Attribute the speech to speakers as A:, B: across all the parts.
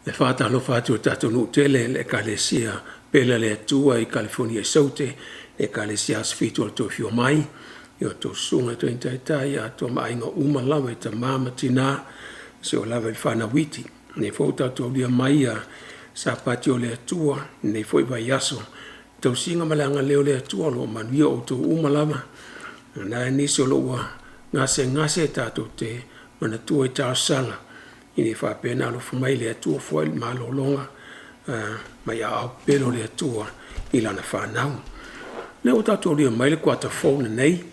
A: E faatalofa atu i le tatou nuu tele, le Ekalesia Pele a le Atua i Kalifonia i Saute, le Ekalesia Aso Fitu o le Toe Afio Mai, i a outou susuga i toeaina taitai atoa ma aiga uma lava i tama ma tina, seia oo lava i le fanau iti. O lenei foi ua tatou aulia mai ia Sapati o le Atua i lenei foi vaiaso, i le tausiga ma le agalelei o le Atua o lo o manuia outou uma lava. O lena e i ai nisi o lo o ua gasegase, tatou te manatua i talosaga ina ia faapena ona alofa mai le Atua foai le malologa mai aao pele o le Atua i lana fanau. O lea ua tatou aulia mai le kuata fou lenei,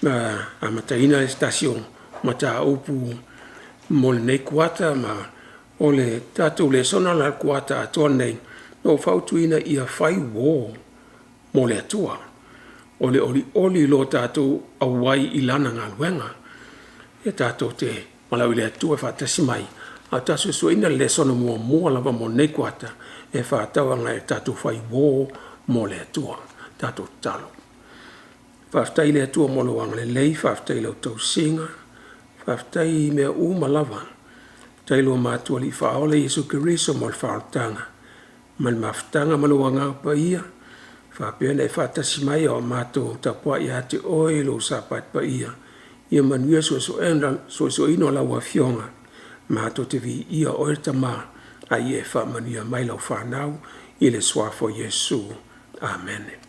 A: na amataina ai se tasi o mataupu mo lenei kuata ma o le tatou lesona la o le kuata atoa lenei, na ou fautuaina ia fai uo mo le Atua. O le olioli i lo tatou auai i lana galuega. Ia tatou te valaau i le Atua e faatasi mai a o tatou suesueina le lesona muamua lava mo lenei kuata e faatatau agai i le tatou fai uo mo le Atua. Tatou tatalo. Faafetai i le Atua mo lou agalelei, faafetai i lau tausiga, faafetai i mea uma lava. Faafetai i lo matua Alii Faaola Iesu Keriso mo le faaolataga ma le mafutaga ma lou Agaga Paia, faapea ona e faatasi mai a o matou tapuai ia te oe i lou Sapati paia. Ia manuia suesueina o lau Afioga, matou te viia oe le Tama, a ia e faamanuia mai lau fanau i le suafa o Iesu. Amene.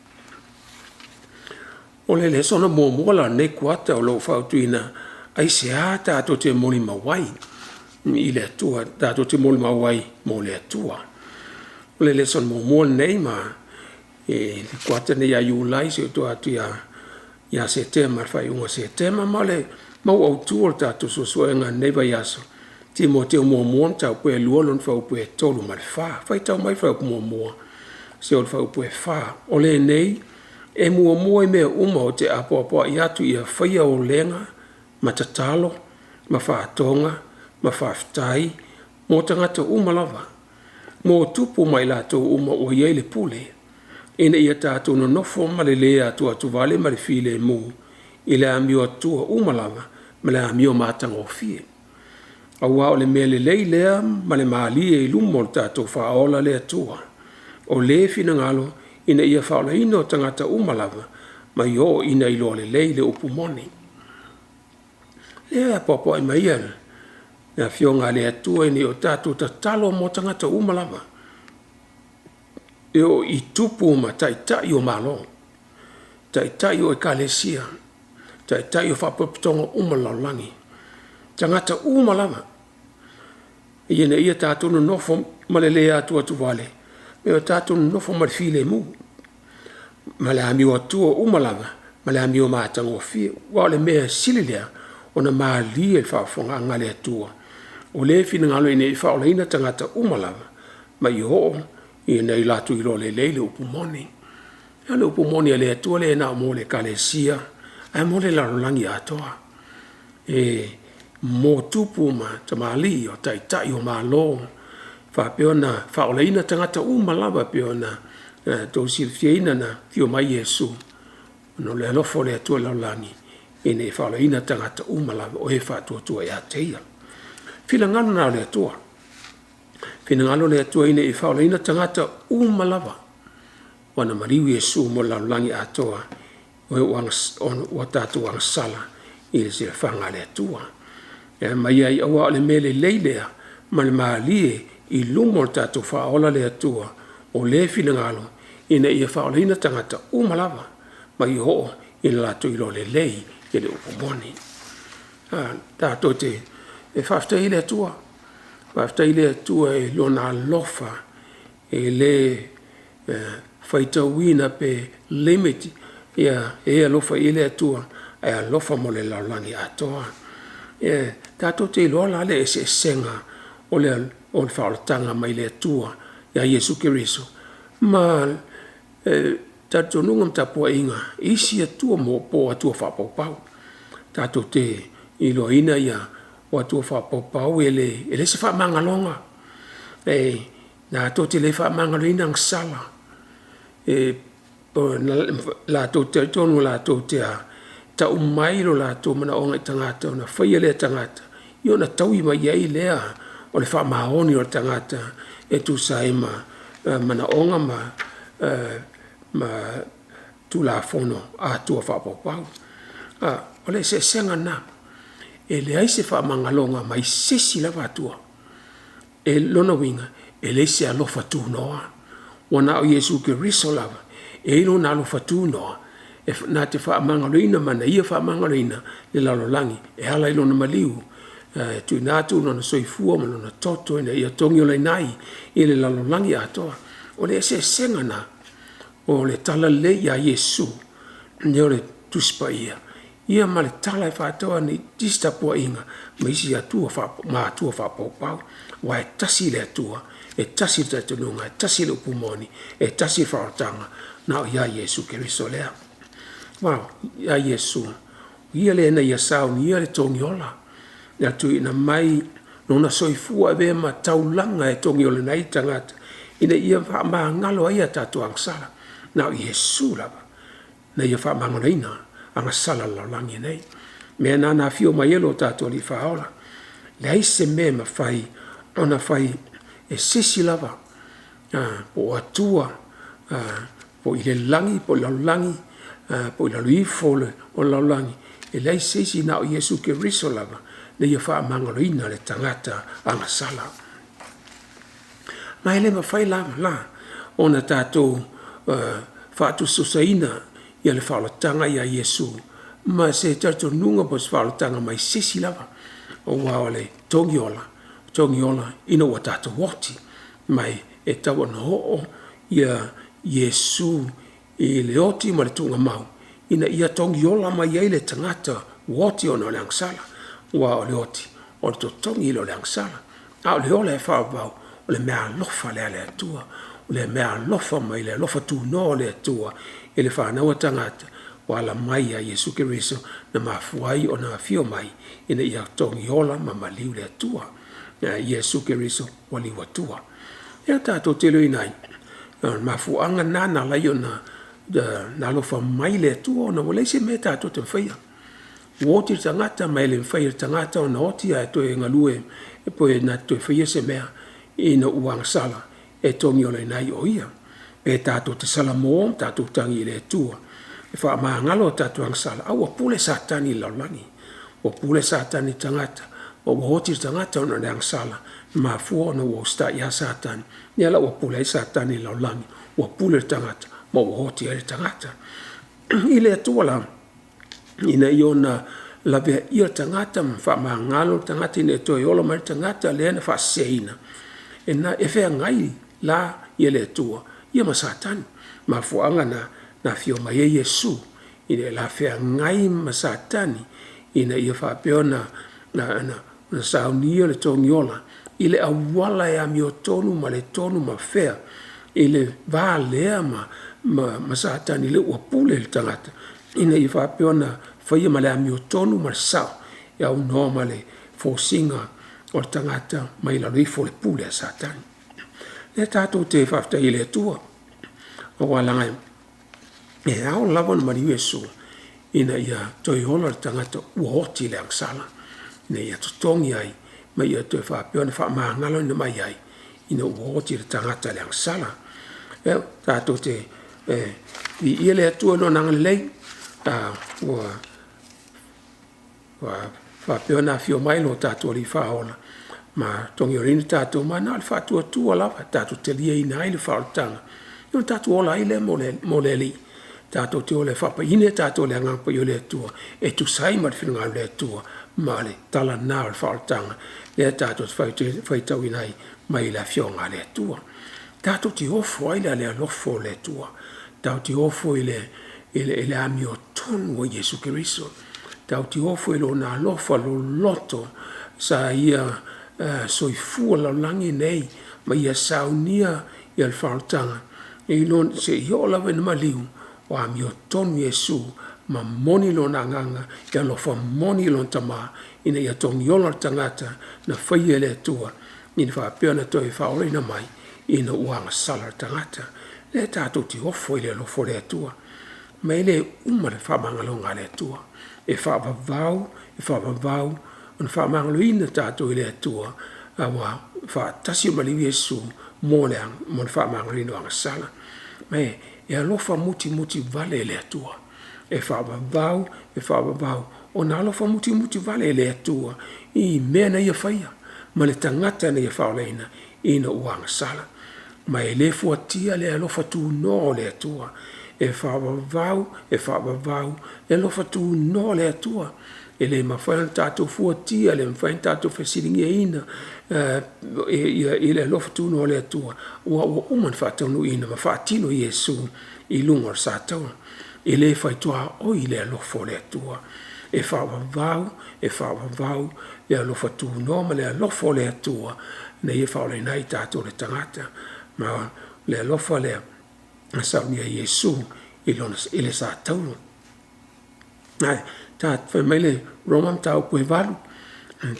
A: O le lesona muamua la o lenei kuata o lo o fautuaina, aisea tatou te molimau ai i le Atua, tatou te molimau ai mo le Atua. O le lesona muamua lenei ma le kuata lenei ia Iulai seia oo atu ia Setema i le faaiuga o Setema. Ma o le mau autu o le tatou suesuega i lenei vaiaso, Timoteo 1 2 lona fuaiupu e 3 ma le 4. Faitau mai le fuaiupu 1 seia oo i le fuaiupu e 4. O lenei e muamua i mea uma ou te apoapoai atu ia faia olega ma tatalo ma faatoga ma faafetai mo tagata uma lava, mo tupu ma i latou uma ua i ai le pule, ina ia tatou nonofo ma le lē atuatuvale ma le filemu i le amioatua uma lava ma le amio matagofie. Aua o le mea lelei lea ma le malie i luma o le tatou Faaola le Atua, o le finagalo ina ia faaolaina o tagata uma lava, ma ia oo ina iloa lelei le upu moni. O lea e apoapoai mai le Afioga a le Atua ina ia o tatou tatalo mo tagata uma lava, e oo i tupu ma taitai o Malo, taitai o Ekalesia, taitai o faalapotopotoga uma o le lalolagi, tagata uma lava, ina ia tatou nonofo ma le le atuatuvale, ma ia tatou nonofo ma le filemu ma le amioatua uma lava ma le amio matagofie. Aua o le mea sili lea ona malie i le faafofogaaga a le Atua, o le finagalo ina ia faaolaina tagata uma lava, ma ia oo ina latou iloa lelei le upu moni. O le upu moni a le Atua e le na o le Ekalesia ae mo le lalolagi atoa. E mo tupu ma tamalii, o taitai o Malo, faapea ona faaolaina tagata uma lava e pei ona outou silafiaina na afio mai Iesu ona o le alofa o le Atua i le lalolagi ina ia faaolaina tagata uma lava o e faatuatua ia te Ia. Finagalo lena o le Atua, finagalo le Atua ina ia faaolaina tagata uma lava, aua na maliu Iesu mo le lalolagi atoa, o e ua tatou agasala i le silafaga a le Atua. E aumai ai, aua o le mea lelei lea ma le malie i luma o le tatou Faaola le Atua, o le finagalo ina ia faaolaina tagata uma lava, ma ia oo ina latou iloa lelei le upu moni. Tatou te faafetai ai i le Atua, faafetai i le Atua i Lona alofa e le faitauina pe limit e alofa i ai le Atua, ae alofa mo le lalolagi atoa. E tatou te iloa la le eseesega o le faaolataga mai le Atua ia Iesu Keriso ma le talitonuga ma tapuaiga i isi atua po o atua faapaupau. Tatou te iloaina o atua faapaupau e leai se faamagaloga, e latou te le faamagaloina agasala, latou te talitonu latou te tau mai lo latou manaoga i tagata ona faia lea e tagata ona taui mai ai lea o o le faamaoni o le tagata e tusa ai ma manaoga ma Tulafono a Atua faapaupau. O le eseesega lena. E leai se faamagaloga mai se isi lava Atua. O lona uiga, e leai se alofa tunoa, ua na o Iesu Keriso lava e i ai Lona alofa tunoa na te faamagaloina ma na Ia faamagaloina le lalolagi e ala i Lona maliu e tuuina atu Lona soifua ma Lona toto ina ia togiolaina ai i le lalolagi atoa. O le eseesega lena o le talalelei ia Iesu lea o le Tusi Paia, ia ma le tala e faatau e isi tapuaiga ma isi Atua faapaupau. Aua e tasi le Atua, e tasi le talitonuga, e tasi le upu moni, e tasi le faaolataga, na o ia Iesu Keriso lea. Aua ia Iesu, o Ia lea na Ia saunia le togiola, na tuuina mai Lona soifua e avea ma taulaga e togiolaina ai tagata ina ia faamagalo ai a tatou agasala. Na o Iesu lava na Ia faamagaloina agasala a le lalolagi lenei. O le mea lena na afio mai ai lo tatou Alii Faaola. E leai se mea e mafai ona fai e se isi lava, po o Atua po o i le lagi po o le lalolagi po o i lalo ifo o le lalolagi, e leai se isi na o Iesu Keriso lava na Ia faamagaloina le tagata agasala. Ma e le mafai lava la ona tatou faatusatusaina le faaolataga ia Iesu ma se talitonuga po o se faaolataga mai se isi lava, aua o le togiola, e togiola ina ua tatou oti, ma e tatau ona oo Iesu i le oti ma le tuugamau ina ia togiola mai ai le tagata ua oti ona o le agasala. Aua o le oti, o le totogi lea o le agasala, a o le ola e faavavau, o le meaalofa lea a le Atua, o le meaalofa mai le alofa tunoa o le Atua i le fanau a tagata ua ala mai ia Iesu Keriso na mafua ai ona afio mai ina ia togiola ma maliu le Atua. Ia Iesu Keriso ua liu atua. Ia tatou te iloaina ai, o le mafuaaga lena na ala ai ona alofa mai le Atua ona ua leai se mea tatou te faia. Ua oti le tagata ma e le mafai e le tagata ona oti ae toe galue pe na te toe faia se mea ina ua agasala e togiolaina ai o ia. Pe tatou te salamo ma tatou tagi i le Atua e faamagalo a tatou agasala, a ua pule Satani i le lalolagi, ua pule Satani i le tagata, ma ua oti le tagata ona o le agasala, na mafua ona ua usitai ia Satani, lea la ua pule ai Satani i le lalolagi, ua pule le tagata ma ua oti ai le tagata. I le Atua la, ina ia ona laveaia le tagata ma faamagalo le tagata ina ia toe ola mai le tagata lea na faaseseina, e feagai la le Atua ia ma Satani. O le mafuaaga lena na afio mai ai Iesu ina ia la feagai ma Satani ina ia faapea ona saunia le togiola i le auala e amiotonu ma le tonu ma fea i le va lea ma Satani lea ua pule i le tagata ina ia faapea ona faia ma le amiotonu ma le sao e aunoa ma le fosiga o le tagata mai lalo ifo o le pule a Satani. O lea tatou te faafetai ai i le Atua, aua leaga e ao lava ona maliu Iesu ina ia toe ola le tagata ua oti i le agasala, ina ia totogi ai ma ia toe faapea ona faamagaloina mai ai ina ua oti le tagata i le agasala. Ia, tatou te viia le Atua i Lona agalelei ua faapea ona afio mai lo tatou Alii Faaola ma togiolaina tatou, ma na o le faatuatua lava tatou te taliaina ai le faaolataga, ona tatou ola ai lea mo le Alii, tatou te ola e faapaia tatou e le Agaga Paia o le Atua e tusa ai ma le finagalo o le Atua ma le tala lena o le faaolataga lea tatou te faitauina ai mai le Afioga a le Atua. Tatou te ofo ai la i le alofa o le Atua, tatou te ofo i le amiotonu o Iesu Keriso, tatou te ofo i Lona alofa loloto sa Ia soifua i le lalolagi lenei ma Ia saunia le faaolataga seia oo lava ina maliu, ua amiotonu Iesu ma moni Lona agaga, e alofa moni Lona Tama ina ia togiola le tagata na faia e le Atua ina faapea ona toe faaolaina mai ina ua agasala le tagata. O lea tatou te ofo i le alofa o le Atua, ma e le uma le faamagaloga a le Atua. E faavavau, e faavavau ona faamagaloina tatou e le Atua. Ua faatasi ona maliu Iesu mo le faamagaloina o agasala. Ma e alofa mutimuti vale le Atua, e faavavau, e faavavau, ona alofa mutimuti vale le Atua i mea na ia faia ma le tagata na ia faaolaina ina ua agasala. Ma e le fuatia le alofa tunoa o le Atua, e faavavau, e faavavau le alofa tunoa o le Atua. E le mafai ona tatou fuatia, e le mafai ona tatou fesiligiaina i le alofa tunoa o le Atua, aua ua uma ona faataunuuina ma faatino e Iesu i luga o le sataua. E le fai tuaoi le alofa o le Atua, e faavavau, e faavavau le alofa tunoa ma le alofa o le Atua na ia faaolaina ai tatou le tagata. Ma o le alofa lea na saunia e Iesu i le satauro. Ae fai mai le Roma Mataupu e 8,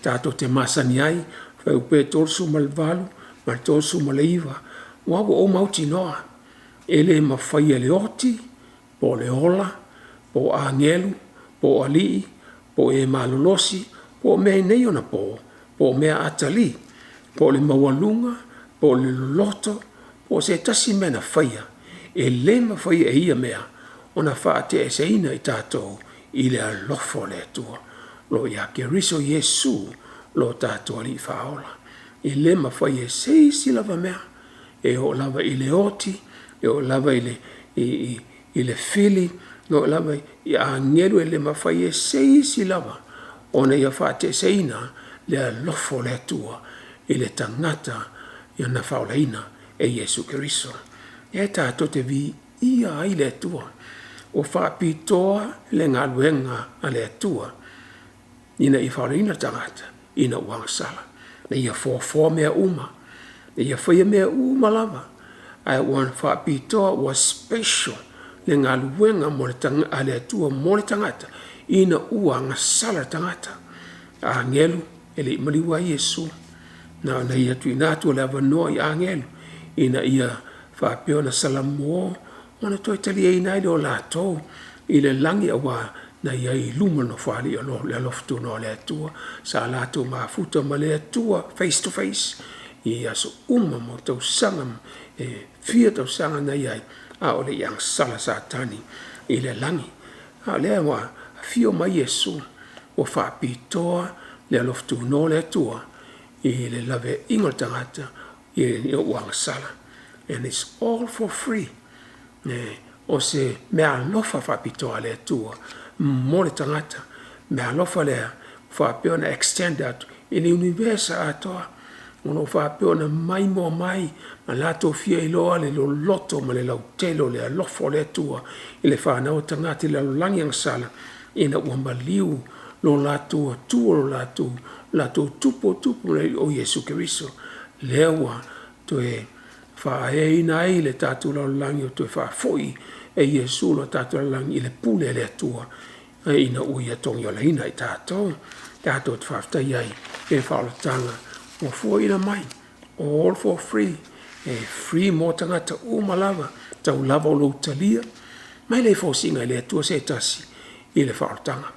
A: tatou te masani ai, fuaiupu 38 ma le 39, aua ua ou mautinoa, e le mafaia e le oti, po o le ola, po o agelu, po o alii, po o e malolosi, po o mea i nei ona po, po o mea atalii, po o le maualuga, po o le loloto, po o se tasi mea na faia, e le mafai e ia mea ona faate'eseina i tatou i le alofa o le Atua o lo o ia Keriso Iesu lo tatou Alii Faaola. E le mafai e se isi lava mea, e oo lava i le oti, e oo lava i le fili, e oo lava i agelu, e le mafai e se isi lava ona ia faateeseina le alofa o le Atua i le tagata na faaolaina e Iesu Keriso. E tatou te viia ai le Atua, ua faapitoa le galuega a le Atua ina ia faaolaina le tagata ina ua agasala, ina ia foafoa mea uma, ina ia faia mea uma lava, ae ua faapitoa, ua special le galuega a le Atua mo le tagata ina ua agasala le tagata. Agelu e le i maliu ai Iesu, na ona ia tuuina atu o le avanoa i agelu ina ia faapea ona salamo ona toe taliaina ai lea o latou i le lagi, aua na i ai i luma o le Nofoalii o le alofa tunoa o le Atua, sa latou mafuta ma le Atua face to face i aso uma ma tausaga e fia tausaga na i ai a o le i agasala Satani i le lagi. A o lea ua afio mai Iesu ua faapitoa le alofa tunoa o le Atua i le laveaiga o le tagata ina ua agasala. And it's all for free. O se meaalofa faapitoa a le Atua mo le tagata, meaalofa lea faapea ona extend atu i le universe atoa, o lo o faapea ona maimoa mai ma latou fia iloa le loloto ma le lautele o le alofa o le Atua i le fanau a tagata i le lalolagi agasala ina ua maliu lo latou Atua, lo latou Tupu o Tupu, o Iesu Keriso, lea ua toe faaeaina ai le tatou lalolagi, ua toe faafoi e Iesu lo tatou lalolagi i le pule a le Atua ina ua ia togiolaina i tatou. Tatou te faafetai ai i le faaolataga ua fuaina mai, all for free, e free mo tagata uma lava, tau lava o lou talia, ma e le fosiga i le Atua se tasi i le faaolataga.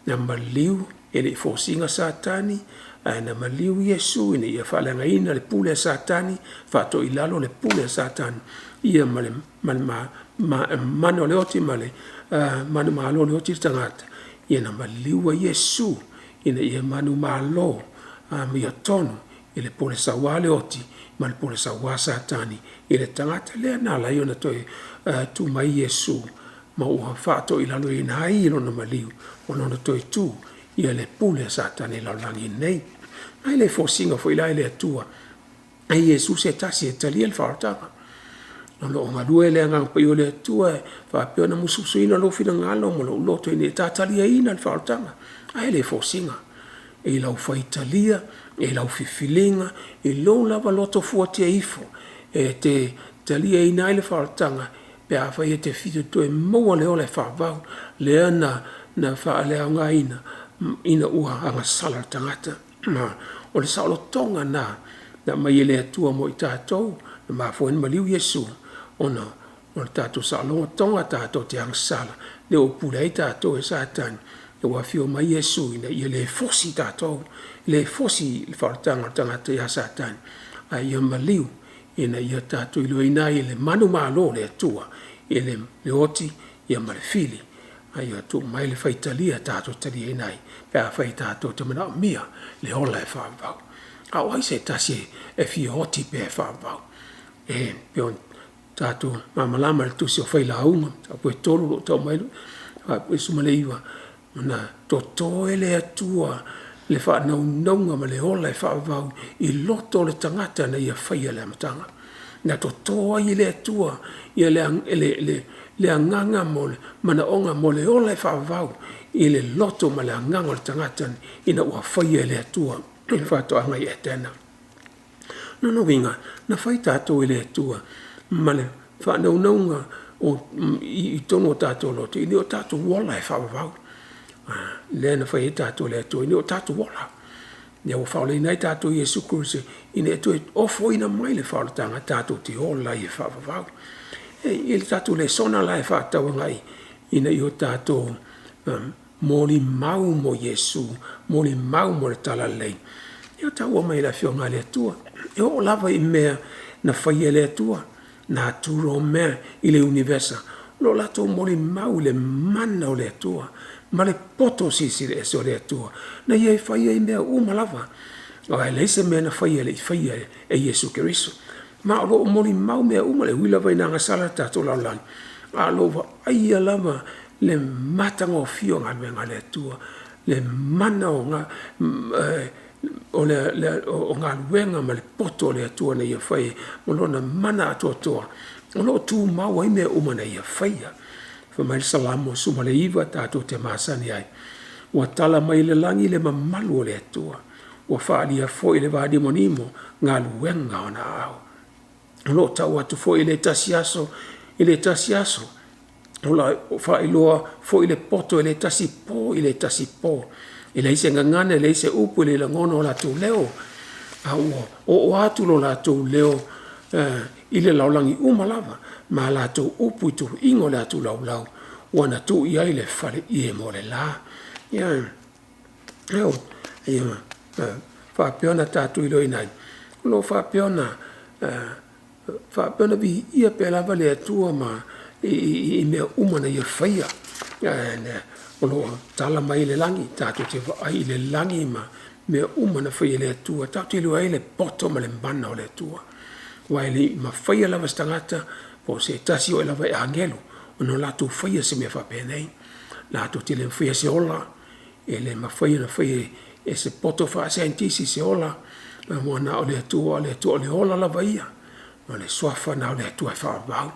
A: Na maliu, e le i fosiga Satani, ae na maliu Iesu ina ia faaleagaina le pule a Satani, faatoilalo le pule a Satani ia ma le mana o le oti ma le manumalo o le oti le tagata, ia na maliu ai Iesu ina ia manumalo amiotonu i le pule saua le oti ma le pule saua Satani i le tagata lea na ala ai ona toe tu mai Iesu ma ua faatoilaloina ai i lona maliu ona ona toe tu ia le pule a Satani i le lalolagi nei. Ma e le fosiga foi la i le Atua e Iesu se tasi e talia le faaolataga. O lo o galue le Agaga Paia o le Atua e faapea ona musumusuina lou finagalo ma lou loto ina ia ta taliaina le faaolataga, ae le fosiga i lau faitalia, i lau filifiliga, i lou lava loto fuatia ifo e te taliaina ai le faaolataga pe afai e te fia toe maua le ola e faavavau lea na faaleaogaina ina ua agasala le tagata. Ma o le saolotoga lena na aumai e le Atua mo i tatou, na mafua ai ona maliu Iesu, ona o le tatou saolotoga tatou te agasala, lea ua pule ai tatou e Satani. Ua afio mai Iesu ina ia le fosi tatou, le fosi le faaolataga o le tagata ia Satani, a ia maliu ina ia tatou iloaina ai le manumalo o le Atua i le oti ma le fili, a ia tuu mai le faitalia tatou te taliaina ai pe afai tatou te manaomia le ola e faavavau. A o ai se tasi e fia oti pea e faavavau? E pei ona tatou malamalama i le tusi o Failauga, mataupu e 3 o lo o tau mai le 19, na toto e le Atua le faanaunauga ma le ola e faavavau i loto o le tagata na Ia faia i le amataga. Na toto ai e le Atua le agaga mo le manaoga mo le ola e faavavau i le loto ma le agaga o le tagata ina ua faia e le Atua i le faatoaga i Etena. O lona uiga, na fai tatou e le Atua ma le faanaunauga i totonu o tatou loto ina ia o tatou ola e faavavau. Lea na fai ai tatou e le Atua ina ia o tatou ola. Lea ua faaolaina ai tatou e Iesu Keriso ina ia toe ofoina mai le faaolataga tatou te ola ai e faavavau. I le tatou lesona la e faatatau agai ina ia tatou molimau mo Iesu, molimau mo le talalelei, ia taua mai e le Afioga a le Atua, e oo lava i mea na faia e le Atua, natura o mea i le iunivesa, o lo o latou molimau i le mana o le Atua ma le poto silisili ese o le Atua na ia faia ai mea uma lava, aua e leai se mea na faia e le i faia e Iesu Keriso. Ma o lo o molimau mea uma, e ui lava ina agasala le tatou lalolagi, a o lo o vaaia lava le matagofie o galuega a le Atua, le mana o galuega ma le poto o le Atua na ia faia ma Lona mana atoatoa o lo o tumau ai mea uma na Ia faia. Fai mai le Salamo 19 tatou te masani ai, “Ua tala mai le lagi le mamalu o le Atua, ua faaalia foi e le vanimonimo galuega a ona aao. O lo o tau atu foi e le tasi aso i le tasi aso, o faailoa foi le poto e le tasi po i le tasi po. E leai se gagana e leai se upu e le lagona o latou leo, a ua oo atu lo latou leo i le lalolagi uma lava, ma a latou upu i toeiina o le atu laulau, ua na tuu i ai le faleie mo le la.” Ia faapea ona tatou iloaina ai, o lo o faapea ona viia pea lava le Atua ma i mea uma na Ia faia. O lo o tala mai le lagi, tatou te vaai i le lagi ma mea uma na faia e le Atua, tatou te iloa ai le poto ma le mana o le Atua. Aua e le i mafaia lava e se tagata po o se tasi oo lava i agelu ona latou faia se mea faapenei. Latou te le mafaia se ola, e le mafai ona faia e se poto faasaienitisi se ola, ua na o le Atua, o le Atua o le ola lava ia. O le Suafa lena o le Atua e faavavau,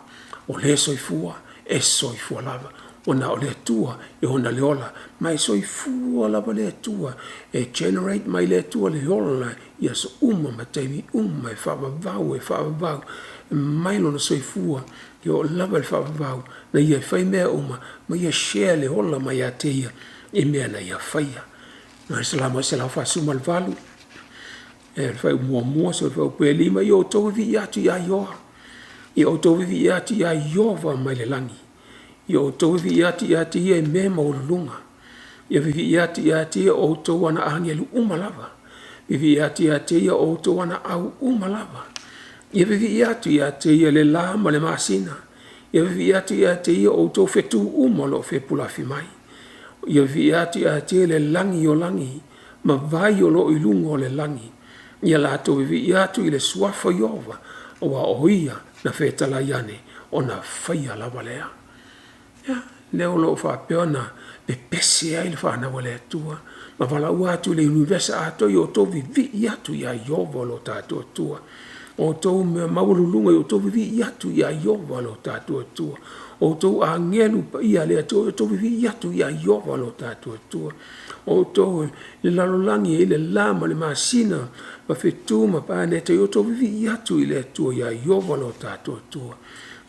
A: o le soifua, e soifua lava. Ua na o le Atua e ona le ola, ma e soifua lava le Atua, e generate mai le Atua le ola i aso uma ma taimi uma e faavavau, e faavavau mai lona soifua e oo lava i le faavavau na ia fai mea uma ma ia share le ola mai ia te ia i mea na ia faia. O le Salamo 148, le fuaiupu 1 seia oo i le fuaiupu 5, “Ia outou vivii atu ia Ioa, ia outou vivii atu ia Ieova mai le lagi, ia outou vivii atu ia te ia i mea maualuluga. Ia vivii atu ia te ia o outou ana agelu uma lava, vivii atu ia te ia o outou ana au uma lava. Ia vivii atu ia te ia le la ma le masina, ia vivii atu ia te ia o outou fetu uma o lo o fepulafi mai. Ia vivii atu ia te ia le lagi o lagi, ma vai o lo o i luga o le lagi. Ia latou vivii atu i le suafa o Ieova, aua o Ia na fetalai ane, ona faia lava lea.” Ia, lea o lo o faapea ona pepese ai le fanau a le Atua ma valaauina atu i le iunivesa atoa, ia outou vivii atu ia Ieova lo tatou Atua. O outou mea maualuluga ia outou vivii atu ia Ieova lo tatou Atua. O outou agelu paia a le Atua, ia outou vivii atu ia Ieova lo tatou Atua. O outou le lalolagi e i ai le la ma le masina ma fetu ma paneta, ia outou vivii atu i le Atua ia Ieova lo tatou Atua.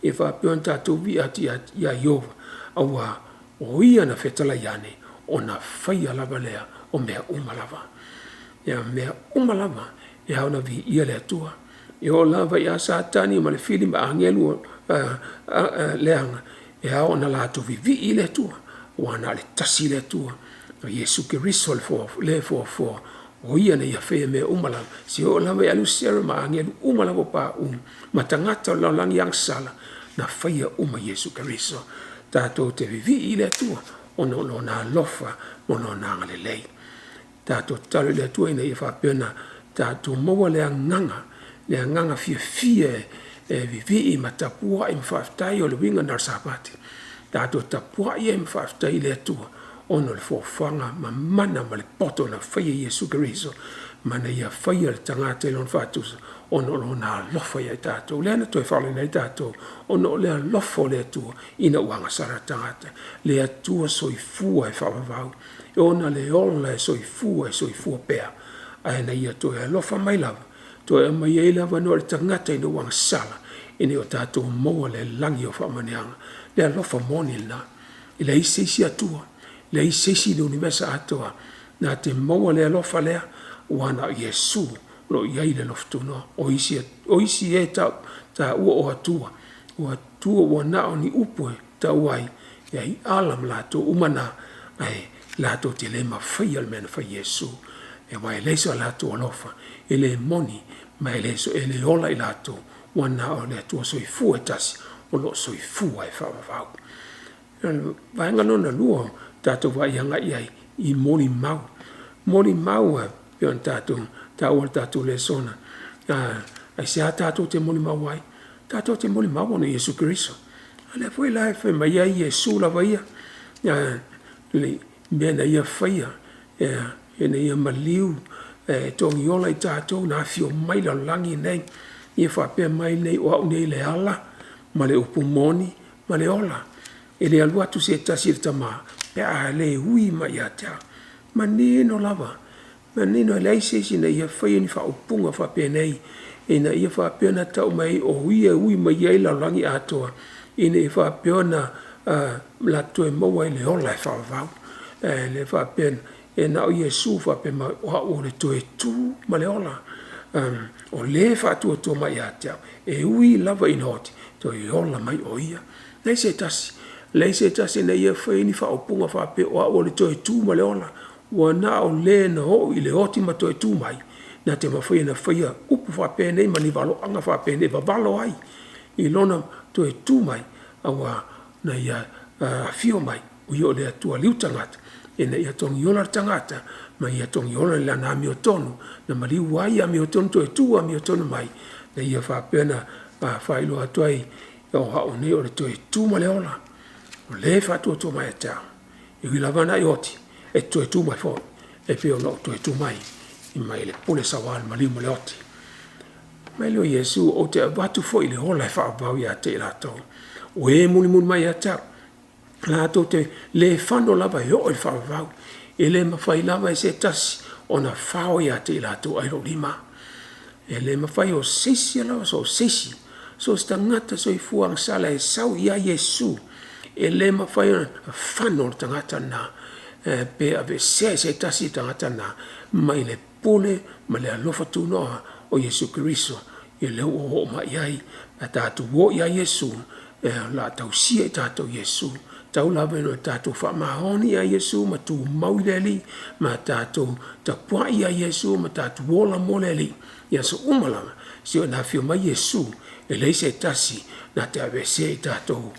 A: Ia faapea ona tatou vivii atu ia Ieova, aua o Ia na fetalai ane, ona faia lava lea o mea uma lava. Ia mea uma lava e ao ona viia le Atua. E oo lava ia Satani ma le fili ma agelu leaga, e ao ona latou vivii i le Atua, ua na o le tasi le Atua. O Iesu Keriso le le foafoa, o ia na ia faia mea uma lava, seia oo lava ia Lusere ma agelu uma lava o pauu, ma tagata o le lalolagi agasala, na faia uma e Iesu Keriso. Tatou te vivii i le Atua ona o Lona alofa ma Lona agalelei. Tatou tatalo i le Atua ina ia faapea ona tatou maua le agaga, le agaga fiafia e vivii ma tapuai ma faafetai, o le uiga lena o le Sapati. Tatou tapuai ai ma faafetai i le Atua ona o le foafoaga mamana ma le poto na faia e Iesu Keriso ma na ia faia le tagata i lona faatusa ona o lona alofa ia i tatou. Lea na toe faaolaina ai tatou ona o le alofa o le Atua ina ua agasala le tagata. Le Atua soifua e faavavau, e ona le ola e soifua e soifua pea, ae na ia toe alofa mai lava, toe aumai ai le avanoa i le tagata ina ua agasala, ina ia o tatou maua le lagi o faamanuiaga. Le alofa moni lena. E leai se isi Atua, leai se isi i le univesa atoa na te maua le alofa lea, ua na o Iesu o lo o i ai le alofa tunoa. O isi, o isi e taua o Atua, o Atua ua na o ni upu e tau ai, e ai ala ma latou uma na, ae latou te le mafaia le mea na fai e Iesu. Aua e leai so latou alofa, e le moni ma e le, e le ola i latou, ua na o le Atua soifua e tasi o lo o soifua e faavavau. O le vaega lona lua tatou vaai agai i ai i molimau. Molimau e pei ona tatou taua i le tatou lesona, aisea tatou te molimau ai? Tatou te molimau ona o Iesu Keriso. A lea foi la e fai mai ai Iesu lava ia, i mea na ia faia ina ia maliu e togiola i tatou na afio mai i le lalolagi lenei. Ia faapea mai nei, o au nei le ala ma le upu moni ma le ola. E le alu atu se tasi i le Tama pe a le ui mai ia te au. Manino lava, manino e leai se isi na ia faia ni faaupuga faapenei ina ia faapea ona tau mai o ia e ui mai ai le lalolagi atoa ina ia faapea ona latou toe maua ai le ola e faavavau. E le faapea e na o Iesu faapea mai o au o le toe tu ma le ola. O le faatuatua mai ia te au, e ui lava ina oti, toe ola mai o ia. Leai se tasi, leai se tasi na ia faia ni faaupuga faapea o au o le toe tu ma le ola. Ua na o le na oo i le oti ma toe tu mai, na te mafai ona faia upu faapenei ma ni valoaga faapenei e vavalo ai i lona toe tu mai, aua na ia afio mai, o ia o le Atua liu tagata, ina ia togiola le tagata ma ia togiola i lana amiotonu, na maliu ai amiotonu, toe tu amiotonu mai, na ia faapea ona faailoa atu ai, o au nei o le toe tu ma le ola, o le faatuatua mai ia te au, e ui lava ina e oti, e te toe tu mai foi, e pei ona ou toe tu mai mai le pule saua i le maliu ma le oti. Mai lea o Iesu, ou te avatu foi le ola e faavavau ia te i latou, o e mulimuli mai ia te au, latou te le fano lava e oo i le faavavau, e le mafai lava e se tasi ona fao ia te i latou ai lou lima. E le mafai o se isi lava, so o se isi, so o se tagata soifua agasala e sau ia Iesu, e le mafai ona fano le tagata lena, pe aveesea e se tasi le tagata lena mai le pule ma le alofa tunoa o Iesu Keriso, ia lea ua oo mai i ai, a tatou o ia Iesu, o le a tausia i tatou e Iesu. Tau lava ina o tatou faamaoni ia Iesu ma tumau i le Alii, ma tatou tapuai ia Iesu ma tatou ola mo le Alii i aso uma lava, seia oo ina afio mai Iesu, e leai se tasi na te aveesea i tatou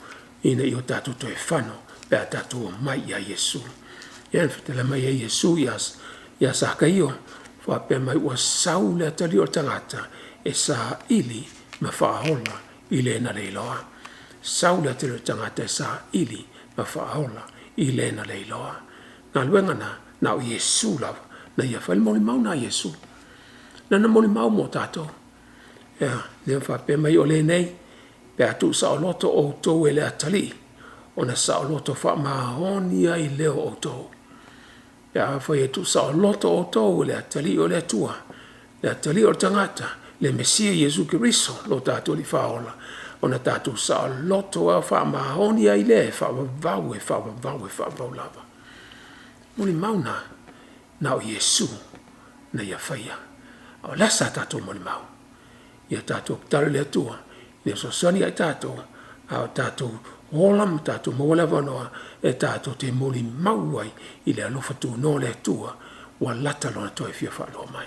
A: ina ia o tatou toe fano pe a tatou omai ia Iesu. Ia na fetalai mai ai Iesu ia Sakaio, faapea mai ua sau le atalii o le tagata e saili ma faaola i le na le iloa. Sau le atalii o le tagata e saili ma faaola i le na le iloa. Galuega na, na o Iesu lava na ia fai le molimau na a Iesu. Lana molimau mo tatou. Ia, lea faapea mai o lenei, pe a tuusaoloto outou e le atalii, ona saoloto faamaoni ai lea o outou. Pe afai e tuusaoloto outou e le atalii o le Atua, le atalii o le tagata, le Mesia Iesu Keriso, lo tatou Alii Faaola, ona tatou saoloto a faamaoni ai lea e faavavau, e faavavau, e faavavau lava. Molimau na, na o Iesu na ia faia. A o le a sa tatou molimau? Ia tatou tatalo i le Atua, ia fesoasoani ia i tatou, A o tatou ola ma tatou maua le avanoa e tatou te molimau ai i le alofa tunoa o le Atua ua lata Lona toe fia faaloa mai.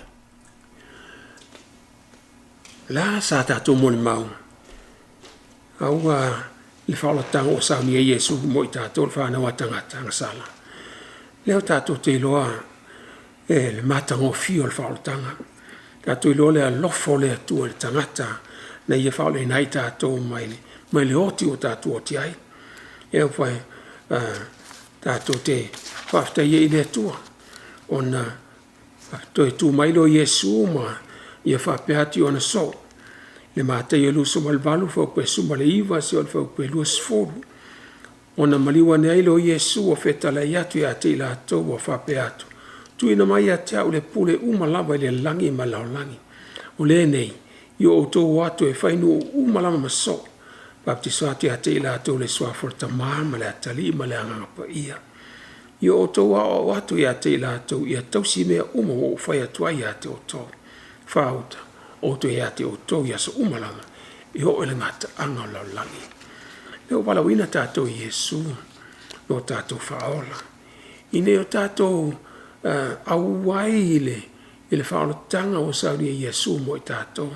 A: O le a sa tatou molimau? A ua le faaolataga ua saunia e Iesu mo i tatou le fanau a tagata agasala. Lea ua tatou te iloa e le matagofie o le faaolataga, tatou iloa le alofa o le Atua i le tagata na ia faaolaina ai tatou mai le oti ua tatou oti ai. E tatou te faafetai ai i le Atua ona toe tu mai lea o Iesu ma ia faapea atu i ona soo, i le Mataio 28 fuaiupu e 19 seia oo i le fuaiupu e 20. Ona maliu ane ai lea o Iesu ua fetalai atu ia te i latou ua faapea atu, tuuina mai ia te au le pule uma lava i le lagi ma le lalolagi. O lenei, ia outou o atu e fai nuu uma lava ma soo, bapetiso atu ia te i latou i le suafa o le Tama ma le Atalii ma le Agaga Paia. Ia outou aoao atu ia te i latou ia tausi mea uma ua ou fai atu ai ia te outou. Faauta, ou te ia te outou i aso uma lava, e oo i le gataaga o le lalolagi. Lea ua valaauina tatou e Iesu lo tatou faaola, ina ia o tatou auai i le faaolataga ua saunia e Iesu mo i tatou.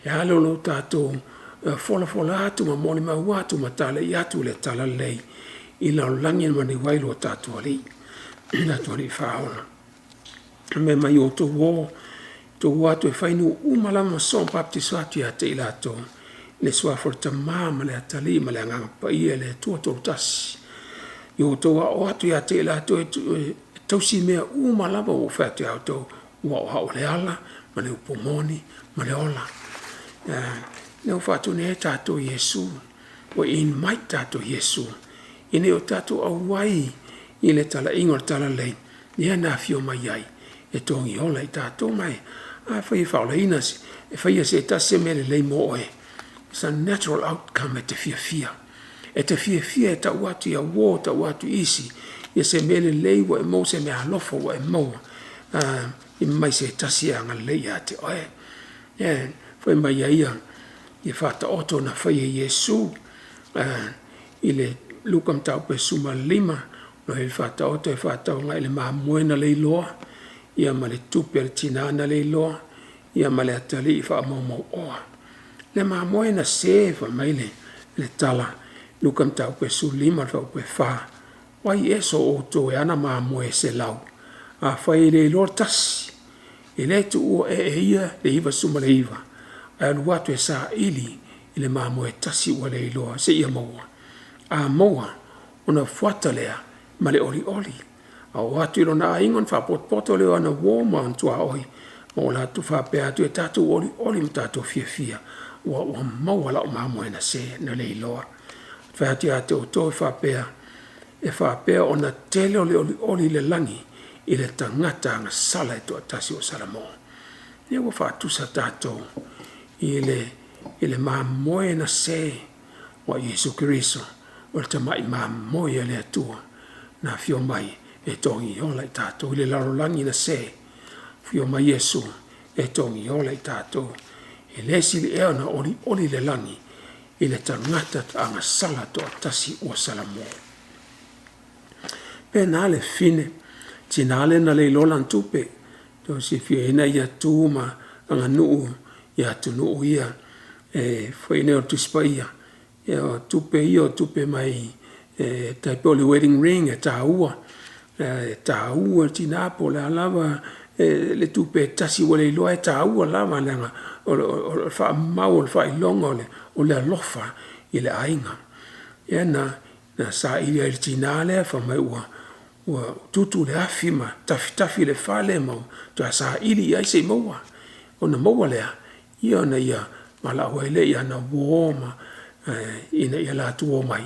A: E ala i lo tatou folafola atu ma molimau atu ma talai atu le talalelei i le lalolagi e maliu ai lo tatou Alii, lo tatou Alii Faaola. Fai mai, ia outou o atu e fai nuu uma lava ma soo ma bapetiso atu ia te i latou i le suafa o le Tama ma le Atalii ma le Agaga Paia, le Atua Toatasi. Ia outou aoao atu ia te i latou e tausi mea uma lava ua ou fai atu ia outou, ua o au o le ala ma le upu moni ma le ola. Lea ua faatu nei tatou e Iesu, ua invite tatou e Iesu ina ia o tatou auai i le talaiga o le talalelei lea na afio mai ai e togi ola i tatou. Ma afai e faaolaina e faia e se tasi se mea lelei mo oe, it's a natural outcome e te fiafia. E te fiafia e tau atu ia uo, tau atu i isi ia se mea lelei ua e maua, se meaalofa ua e maua mai se tasi e agalelei ia te oe. Fai mai ai ia faataoto na faia e Iesu i le Luka Mataupu e 15, o le faataoto e faatau agai i le mamoe na leiloa, ia ma le tupe a le tina na leiloa, ia ma le atalii faamaumauoa. Le mamoe na se fai mai le tala Luka Mataupu e 15 fuaiupu e 4, o ai ea so outou e ana mamoe e 100, afai e leiloa le tasi, e le tuua ea e ia le 99 ae alu atu e saili i le mamoe e tasi ua leiloa seia maua? A maua, ona fuata lea ma le olioli. A oo atu i lona aiga ona faapotopoto lea o ana uo ma ona tuaoi ma o latou faapea atu, e tatou olioli ma tatou fiafia, ua ua maua lau mamoe na se na leiloa. Ou te fai atu ia te outou e faapea, e faapea ona tele o le olioli i le lagi i le tagata agasala e toatasi o Salamo. Lea ua faatusa tatou i le mamoe na se ua Iesu Keriso o le tamai mamoe a le Atua na afio mai e togiola i tatou i le lalolagi na se. Afio mai Iesu e togiola i tatou. E le sili ea ona olioli le lagi i le tagata agasala toatasi ua Salamo. Pe na le fine, tina le na leiloa lana tupe, toe silafia ina ia tu ma aganuu i atunuu ia e fai nei o le Tusi Paia, ia o tupe ia o tupe mai e tai pei o le wedding ring e taua, e taua i le tina po o le a lava le tupe e tasi ua leiloa e taua lava leaga o le faamau o le faailoga o le alofa i le aiga. Ia na saili ai e le tina lea fai mai ua tutu le afi ma tafitafi le fale ma toe saili i ai se i maua. Ona maua lea, ia ona ia valaau ai lea i ana uo ma ina ia latou omai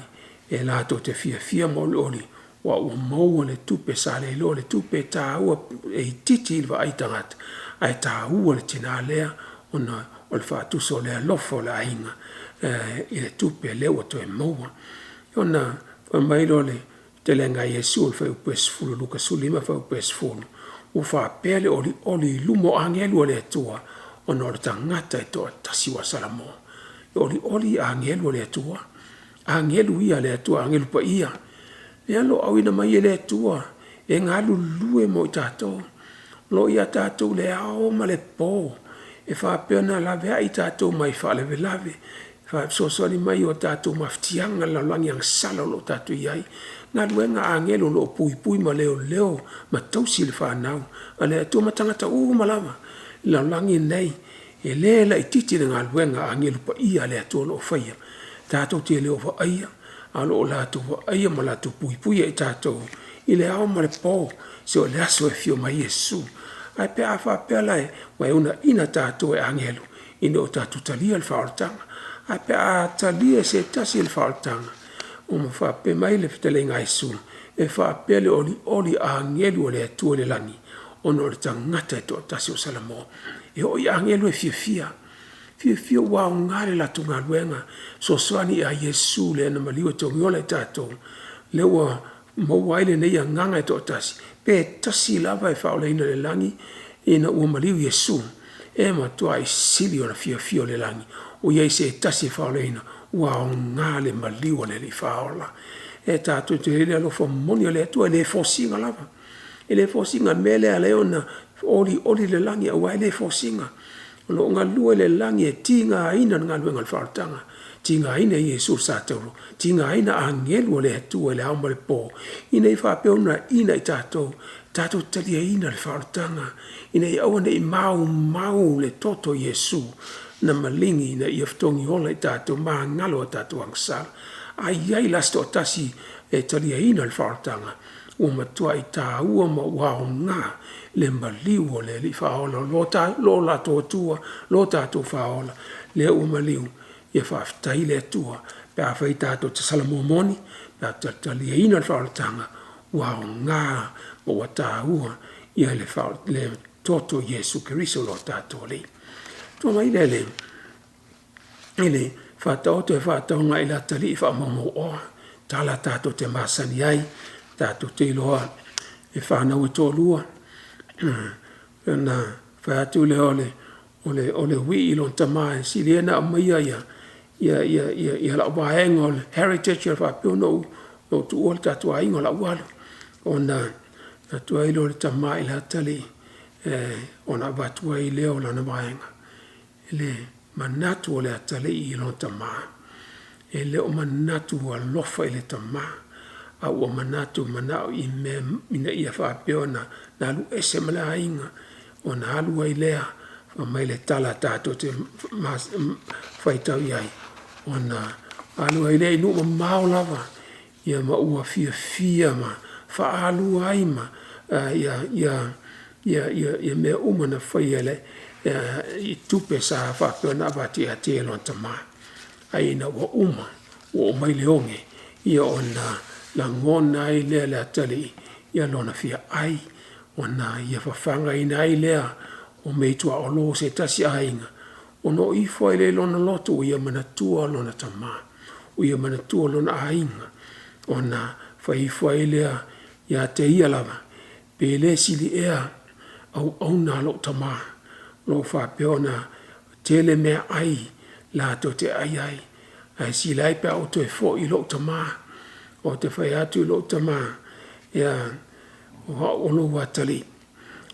A: e latou te fiafia ma olioli aua ua maua le tupe sa leiloa, le tupe e taua e itiiti i le vaai a tagata ae taua i le tina lea ona o le faatusa o le alofa o le aiga i le tupe lea ua toe maua. Ona fai mai lea o le fetalaiga a Iesu i le fuaiupu e 10 Luka 15 fuaiupu e 10, ua faapea le olioli i luma o agelu a le Atua ona o le tagata e toatasi ua salamo. E olioli agelu a le Atua. Agelu ia a le Atua, agelu paia, lea o lo o auina mai e le Atua e galulue mo i tatou. O lo o ia tatou i le ao ma le po, e faapea ona laveai i tatou mai faalavelave, fesoasoani mai i o tatou mafatiaga i le lalolagi agasala o lo o tatou i ai. O galuega a agelu o lo o puipui ma leoleo ma tausi le fanau a le Atua ma tagata uma lava i le lalolagi lenei. E le laitiiti le galuega a agelu paia a le Atua o lo o faia, tatou te le o vaaia, ae o lo o latou vaaia ma latou puipuia i tatou i le ao ma le po, seia oo i le aso e afio mai ai Iesu. Ae pe a faapea la ua uunaina tatou e agelu ina ia o tatou talia le faaolataga, ae pe a talia e se tasi le faaolataga, ua faapea mai le fetalaiga a Iesu, e faapea le olioli o agelu o le Atua i le lagi ona o le tagata e toatasi o salamo. E oo i agelu e fiafia, fiafia ua aoga le latou galuega e fesoasoani ia Iesu le na maliu e togiola i tatou, lea ua maua ai lenei agaga e toatasi, pe tasi lava e faaolaina i le lagi ina ua maliu Iesu, e matuai sili ona fiafia o le lagi ua i ai se tasi e faaolaina ua aoga le maliu a le Alii Faaola. E tatou te i ai le alofa momoli o le Atua e le fosiga lava. E le fosiga o le mea lea e ala ai ona olioli le lagi aua e le fosiga. O lo o galue le lagi e tigaina le galuega o le faaolataga, tigaina e Iesu le sa taula, tigaina agelu o le Atua i le ao ma le po ina ia faapea ona uunaina i tatou, tatou te taliaina le faaolataga ina ia aua ne i maumau le toto o Iesu na maligi ina ia togiola i tatou magalo o tatou agasala. A i ai la se toatasi e taliaina le faaolataga, ua matuai taua ma ua aoga le maliu o le Alii Faaola lo latou Atua, lo tatou Faaola lea ua maliu, ia faafetai i le Atua pe afai tatou te salamo moni pe a taliaina le faaolataga ua aoga ma ua taua le toto o Iesu Keriso lo tatou Alii. Ona tuu mai lea i le Faataoto e faatauga i le atalii faamaumauoa, tala tatou te masani ai, tatou te iloa e fanau e toalua ona fai atu lea o le wii i lona tama, e sili ia ona aumaia lau vaega o le heritage faapea ona ou tuua lo tatou aiga o le a ou alu. Ona avatu ai lea o le tama i le atalii ona avatu ai lea o lana vaega. I le manatu o le atalii i lona tama, e le o manatu alofa i le tama, a ua manatu manao i mea ina ia faapea ona alu ese ma le aiga ona alu ai lea fai mai le tala tatou te faitau i ai, ona alu ai lea i nuu mamao lava, ia ma ua fiafia ma faaalua ai ma mea uma na faia i tupe sa faapea ona avatu ia te ia e lona tama. Ae ina ua uma ua oo mai le oge, ia ona lagona ai lea e le atalii lona fia ai, ona ia fafagaina ai lea o meaituaolo a se tasi aiga, ona oo ifo ai lea i lona loto ua ia manatua lona tama, ua ia manatua lona aiga, ona fai ifo ai lea ia te ia lava, pe le sili ea auauna a lou tama o lo o faapea ona tele meaai latou te ai ai, ae sili ai pe a ou toe foi i lou tama, ou te fai atu i lou tama, ia, o au o lou atalii,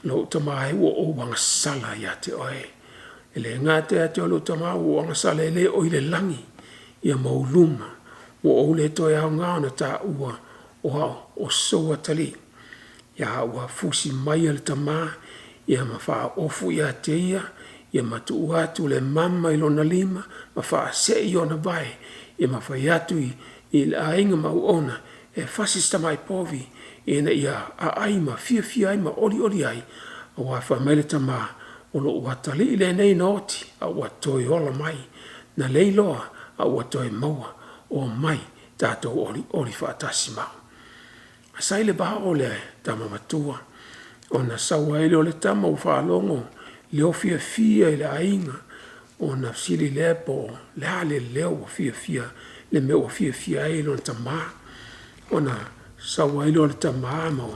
A: lou tama e, ua ou agasala ia te oe. E le gata ia te oe lou tama ua ou agasala e le oo i le lagi ia maualuma, ua ou le toe aoga ona taua o au o sou atalii. A ua fusi mai le tama ma faaofu ia te ia ma tuu atu le mama i lona lima ma faasee i ona vae ma fai atu i le aiga ma auauna e fasi si tamai povi ina ia aai ma fiafia ai ma olioli ai, aua fai mai le tama, o lou atalii lenei na oti a ua toe ola mai, na leiloa a ua toe maua, omai tatou olioli faatasi ma au. Sa i le vao le tama matua ona sau ai lea o le tama ua faalogo leo fiafia i le aiga ona fesili lea po o le a le leo ua fiafia, le mea ua fiafia ai lona tama. Ona sau ai lea o le tama ma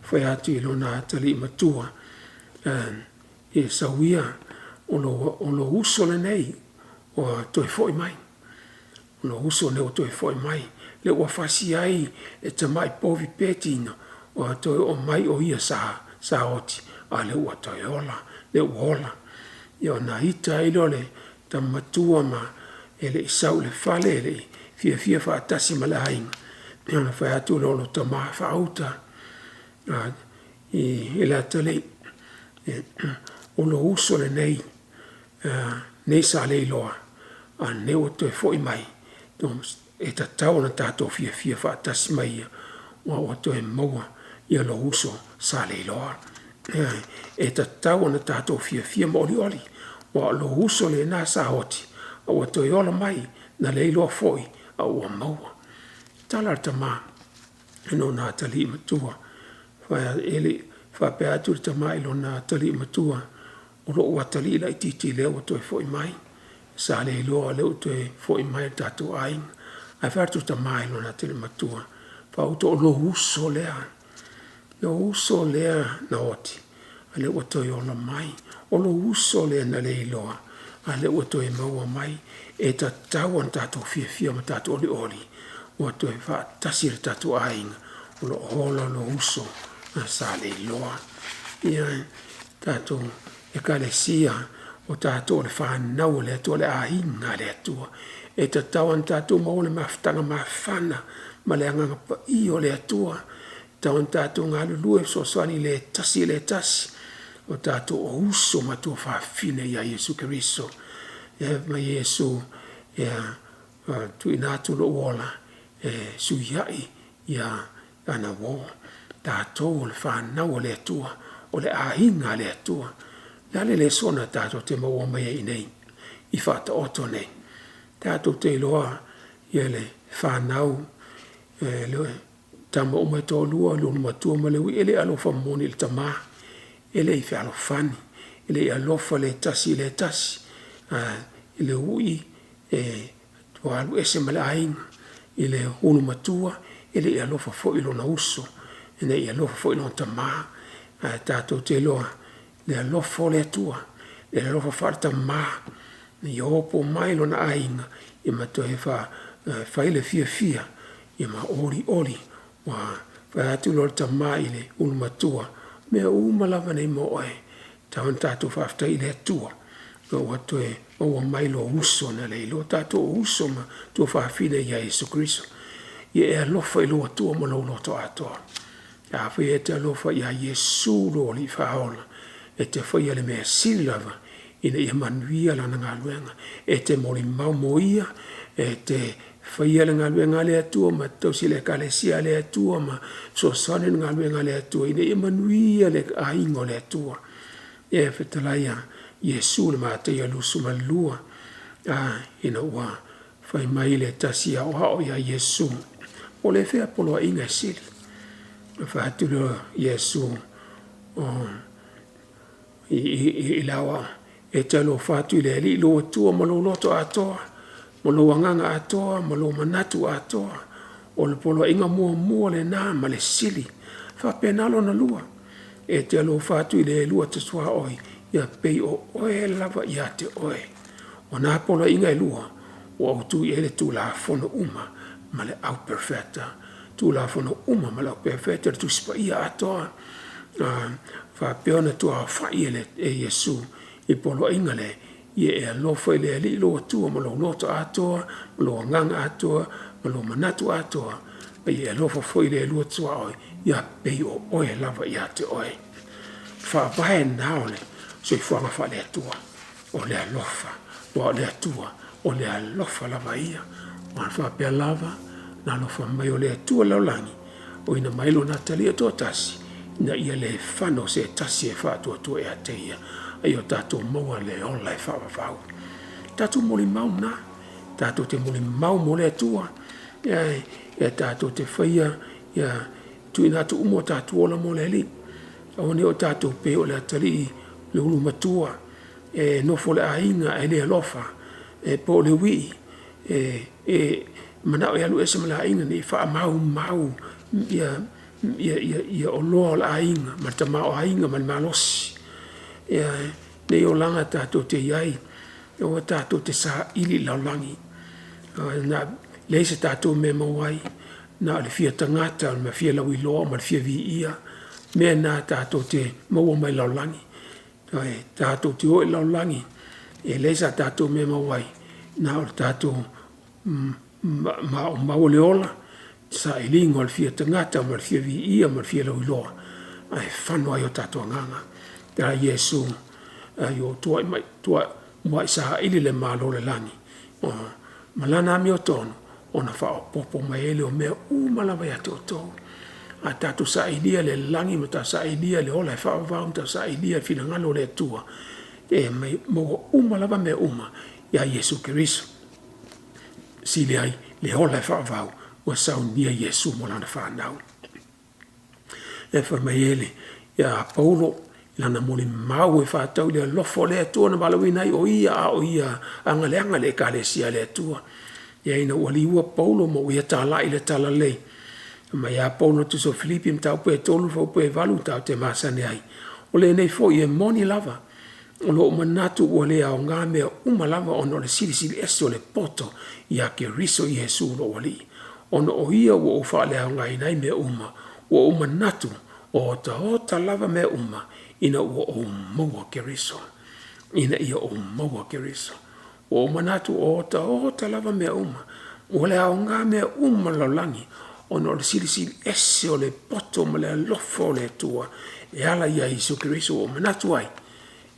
A: fai atu i lona atalii matua, “Ia sau ia, o lou uso lenei ua toe foi mai.” O lou uso lenei ua toe foi mai, lea ua fasi ai le tamai povi peti na ua toe oo mai o ia sa oti, a o lea ua toe ola, lea ua ola. Ia ona ita ai lea o le tama matua ma e le i sau i le fale e le i fiafia faatasi ma le aiga, ia ona fai atu lea o le tama faauta i le atalii, “O lou uso lenei nei sa le iloa, a o lenei ua toe foi mai, e tatau ona tatou fiafia faatasi ma ia, aua ua toe maua lou uso sa le iloa. E tatau ona tatou fiafia ma olioli, aua o lou uso lena sa oti, a ua toe ola mai, na le iloa foi a ua maua.” Tala a le tama i lona atalii matua, faapea atu le tama i lona atalii matua, “O lou atalii laitiiti lea ua toe foi mai, sa le iloa o lea ua toe foi mai i le tatou aiga.” Ae fai atu le tama i lona atalii matua, “Faauta o lou uso lea, lou uso lea na oti, a o lea ua toe ola mai. O lou uso lea na le iloa, a o lea ua toe maua mai. E tatau ona tatou fiafia ma tatou olioli, ua toe faatasi le tatou aiga, o lo o ola lou uso sa le iloa.” Ia, tatou Ekalesia, o tatou o le fanau a le Atua, o le aiga a le Atua. E tatau ona tatou maua le mafutaga mafana ma le Agaga Paia o le Atua. E tatau ona tatou galulue e fesoasoani i le tasi i le tasi, o tatou o uso ma tuafafine ia Iesu Keriso. E fai mai Iesu, “Ia tuuina atu lou ola e fesuiai ia ana uo.” Tatou o le fanau a le Atua, o le aiga a le Atua. O le a le lesona tatou te maua mai ai i inei i Faataoto nei? Tatou te iloa ia le fanau, tama uma e toalua, le ulumatua ma le uii, e le alofa moni i le tama, e le i fealofani, e le i alofa le tasi i le tasi. I le uii e ua alu ese ma le aiga, i le ulumatua, e le i alofa foi i lona uso, e le i alofa foi i lona tama. Ae tatou te iloa le alofa o le Atua, le alofa faale-tama, ia opo mai lona aiga ma toe fai le fiafia ma olioli. Ua fai atu loa le tama i le ulumatua, “Mea uma lava nei mo oe, tau ina tatou faafetai i le Atua ua toe maua mai lou uso na le iloa.” Tatou o uso ma tuafafine ia Iesu Keriso. Ia e alofa i lou Atua ma lou loto atoa. Afai e te alofa ia Iesu lou Alii Faaola, e te faia le mea sili lava ina ia manuia lana galuega. E te molimau mo ia, e te faia le galuega a le Atua ma tausi le Ekalesia a le Atua ma fesoasoani i le galuega a le Atua ina ia manuia le aiga o le Atua. E fetalai ia Iesu i le Mataia 22, ina ua fai mai le tasi aoao ia Iesu, “Po o le fea poloaiga e sili?” Ona fai atu lea o Iesu i le aoao, “E te alofa atu i le Alii lou Atua ma lou loto atoa, ma lou agaga atoa, ma lou manatu atoa. O le poloaiga muamua lena ma le sili. Faapena lona lua, e te alofa atu i le lua te tuaoi, ia pei o oe lava ia te oe. O na poloaiga e lua, ua autu i ai le Tulafono uma ma le au Perofeta.” Tulafono uma ma le au Perofeta, le Tusi Paia atoa. Faapea ona tuaaofai e Iesu i poloaiga lea, ia e alofa i le Alii lou Atua ma lou loto atoa, ma lou agaga atoa, ma lou manatu atoa, ma ia e alofa foi i le lua tuaoi, ia pei o oe lava ia te oe. Faavae na o le soifuaga faale-Atua, o le alofa, aua o le Atua, o le alofa lava ia. Ua faapea lava na alofa mai o le Atua lalolagi, ua auina mai lona Atalii e toatasi, ina ia le fano se tasi e faatuatua ia te ia, a ia o tatou maua le ola e faavavau. Tatou molimau na, tatou te molimau mo le Atua, ia tatou te faia, ia tuuina atu uma o tatou ola mo le Alii. Aua ne i o tatou pei o le atalii le ulu matua, e nofo i le aiga ae le alofa, e po o le uii e manao e alu ese ma le aiga ina ia faamaumau ia oloa o le aiga ma le tamaoaiga ma le malosi. Ia lenei olaga tatou te i ai, aua tatou te saili i le lalolagi. Na leai se tatou mea e maua ai, na o le fia tagata ma fia lauiloa ma le fia viia, mea na tatou te maua mai le lalolagi. Ae tatou te o i le lalolagi, e leai sa tatou mea e maua ai, na o le tatou maumau o le ola, sailiga o le fia tagata ma le fia viia ma le fia lauiloa, ae fano ai o tatou agaga. A Iesu, ai o muai saili le Malo o le lagi ma lana amiotonu, ona faaopoopo mai ai lea o mea uma lava ia te outou. A tatou sailia le lagi ma tatou sailia le ola e faavavau ma tatou sailia le finagalo o le Atua, e maua uma lava mea uma ia Iesu Keriso. Sili ai le ola e faavavau ua saunia Iesu mo lana fanau. E fai mai ai ia Paulo i lana molimau e faatatau i le alofa o le Atua na valaauina ai o ia a o ia agaleaga i le Ekalesia a le Atua. Ia ina ua liua Paulo ma ua ia talai i le talalelei, fai mai lava Paulo i le Tusi o Filipi mataupu e 3 fuaiupu e 8 tatou te masani ai. O lenei foi e moni lava, o lou manatu ua le aoga mea uma lava ona o le silisili ese o le poto ia Keriso Iesu lou Alii, ona o ia ua ou faaleaogaina ai mea uma, ua ou manatu o otaota lava mea uma ina ua ou maua Keriso, ina ia ou maua Keriso. Ua ou manatu o otaota lava mea uma, ua le aoga mea uma o le lalolagi, ona o le silisili ese o le poto ma le alofa o le Atua e ala ia Iesu Keriso ua ou manatu ai,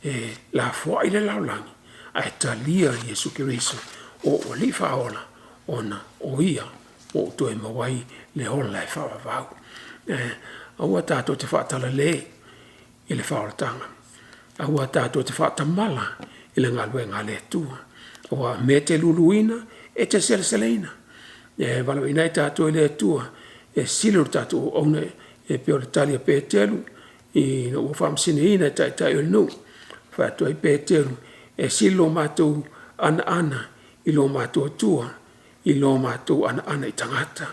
A: e lafoai le lalolagi ae talia Iesu Keriso o ou Alii Faaola, ona o ia ua ou toe maua ai le ola e faavavau. Aua tatou te faatalale i le faaolataga, aua tatou te faatamala i le galuega a le Atua, aua o mea e te luluina e te seleseleina. E valaauina ai tatou e le Atua e sili lo tatou auauna, e pei o le tali a Peteru ina ua faamasinoina e taitai o le nuu, fai atu ai Peteru, e sili lo matou anaana i lo matou Atua i lo matou anaana i tagata.